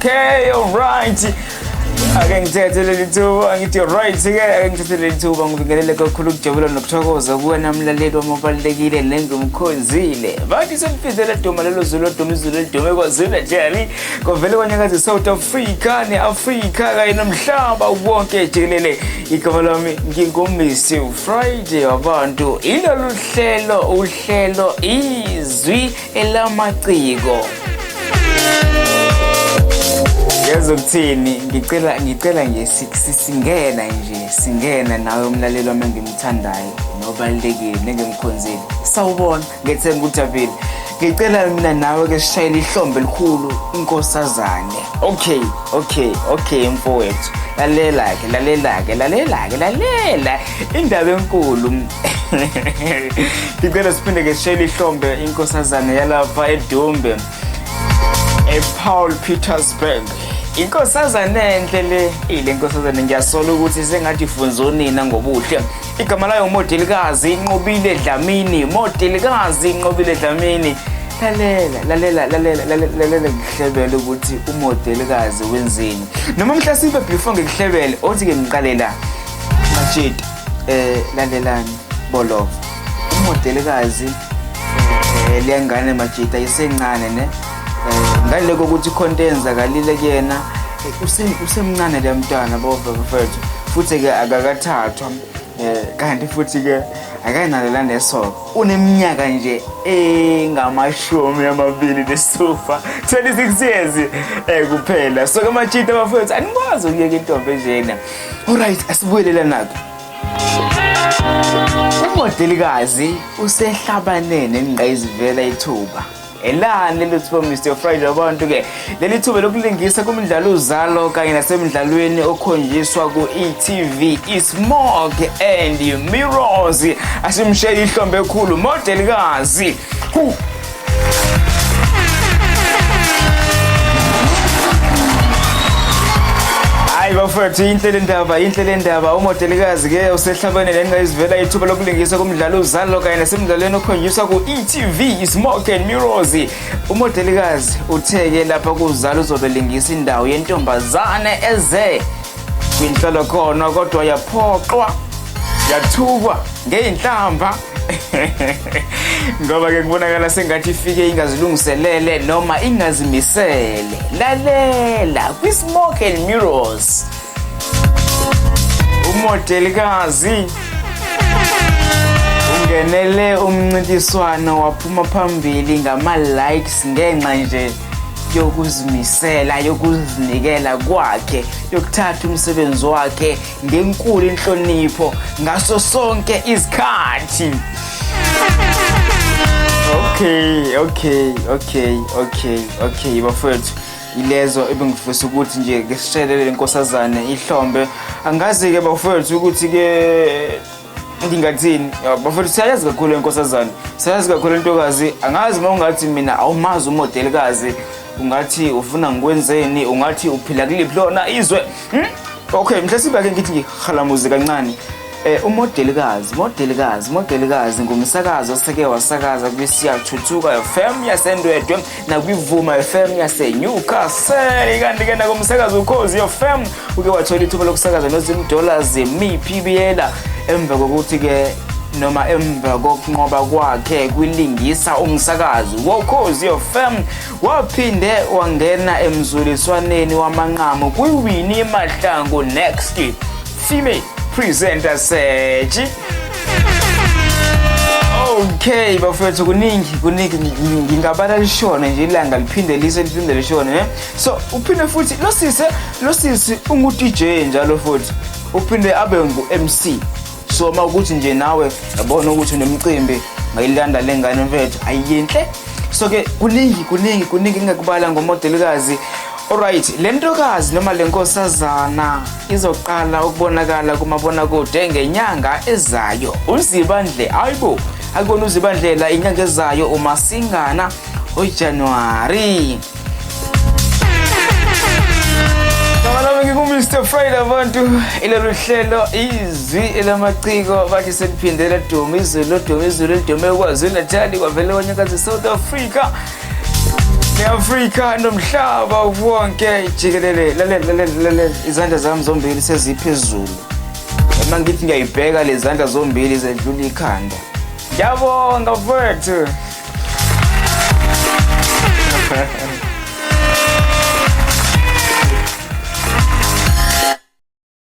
Okay, alright. Ake ngithethe leli thuba ngithi right ke, ake ngithethe leli thuba ngibingelele kakhulu ukujabula nokuthokoza kuwena mlaleli wami obalulekile nengimkhonzile. Bathi seliphinde laduma lelo zulu, laduma izulu elidume KwaZulu Natal, kwavele kwanyakaza South Africa ne-Afrika kanye nomhlaba wonke jikelele. Igama lami nginguMr Friday wabantu. Ilolu hlelo, uhlelo Izwi Elamaciko. Yazi ukuthini, ngicela nje singena nje, singena nawe umlaleli wami engimthandayo nobalulekile nengimkhonzile. Sawubona, ngethemba ukuthi aphile. Ngicela mina nawe ke sishayele ihlombe elikhulu inkosazane. Okay, okay, okay mfowethu. Lalela ke, lalela ke, lalela ke, lalela. Indaba enkulu. Ngicela siphinde ke sishayele ihlombe inkosazane yalapha eDumbe, ePaul Petersburg. Inkosazane enhle le, ile nkosazane ngiyasola ukuthi sengathi ifunza unina ngobuhle. Igama layo uModelikazi Nqobile Dlamini, Modelikazi Nqobile Dlamini. Lalela, lalela, lalela, lalela, lalela ngikuhlebele ukuthi uModelikazi wenzeni. Noma mhlasimpe before ngikuhlebele, othi ke ngiqale la. Majidi, lalelani bolova. Umodelikazi leyangane majida isencane ne. Ngale kokuthi khonto eyenzakalile kuyena, usemncane le mntwana bova bafethu. Futhi ke akakathathwa, kanti futhi ke akanalo la nesoka. Uneminyaka nje engamashumi amabili nesithupha, 26 years kuphela. So ke majida bafethu, anikwazi ukuyeka intombi enjena. Alright, asibuyele nako. Umodelikazi usehlabane nengqayizivela ithuba. Elani leli thuba, Mr Friday abantu ke? Leli thuba lokulingisa kumdlalo Uzalo kanye nasemdlalweni okhonjiswa ku-e.tv iSmoke and Mirrors. Asimshele ihlombe ekhulu modelikazi. Hu. Hayi bafowethu, inhle le ndaba, inhle le ndaba. Umodelikazi ke usehlabene nengqayizivela ithuba lokulingisa kumdlalo Uzalo kanye nasemdlalweni okhonjiswa ku-e.tv iSmoke and Mirrors. Umodelikazi uthe-ke lapha kuZalo uzobe lingisa indawo yentombazane eze kwinhlolokhono kodwa yaphoxwa, yathukwa ngey'nhlamba ngoba ke kubonakala sengathi ifike ingazilungiselele noma ingazimisele. Lalela, kwi-Smoke and Mirrors umodelikazi ungenele umncintiswano waphuma phambili ngama-likes ngenxa nje yokuzimisela, yokuzinikela kwakhe, yokuthatha umsebenzi wakhe ngenkulu inhlonipho ngaso sonke isikhathi. Okay, okay, okay, okay, okay bafowethu, ilezo ebengifisa ukuthi nje ke sishelele inkosazane ihlombe. Angazi ke bafowethu ukuthi ke ngingathini. Bafowethu, siyayazi kakhulu inkosazane, siyayazi kakhulu intokazi. Angazi uma ungathi mina awumazi umodelikazi, ungathi ufuna ngikwenzeni, ungathi uphila kuliphi lona izwe, Okay, mhlasimbe ake ngithi ngihalamuze kancane. Umodelikazi, modelikazi, modelikazi ngumsakazi oseke wasakaza kwiSiyathuthuka FM yaseNdwedwe nakwiVuma FM yaseNewcastle. Kanti ke nakumsakazo Ukhozi FM uke wathola ithuba lokusakaza noZim Dollars Miphi Biyela emva kokuthi ke noma emva kokunqoba kwakhe kwilingisa umsakazi woKhozi FM, waphinde wangena emzuliswaneni wamanqamu kwiWinnie Mahlangu Next Female Presenter Search. Okay bafethu, kuningi, kuningi, ngingabala lishone nje ilanga liphinde lise liphinde lishone ne. So uphinde futhi lo sisi ungu DJ njalo futhi uphinde abe ngu MC. So uma ukuthi nje nawe yabona ukuthi unemcimbi, ngayilanda le ngane mfethu, ayinhle. So ke kuningi, kuningi, kuningi engingakubala ngomodelikazi. Alright, le ntokazi noma le nkosazana izoqala ukubonakala kumabonakude ngenyanga ezayo uZibandle. Hayibo, akubona uZibandlela, inyanga ezayo uMasingana, uJanuary. Gama lami ngingu-Mr Friday abantu. Ilolu hlelo Izwi Elamaciko. Bathi seliphinde laduma izulu, loduma izulu elidume KwaZulu Natal, kwavele kwanyakaza South Africa. Ne-Afrika nomhlaba wonke jikelele. Lalela, lalela, lalela, izandla zami zombili seziphezulu. Uma ngithi ngiyayibheka lezi zandla zombili zedlula ikhanda. Ngiyabonga mfowethu.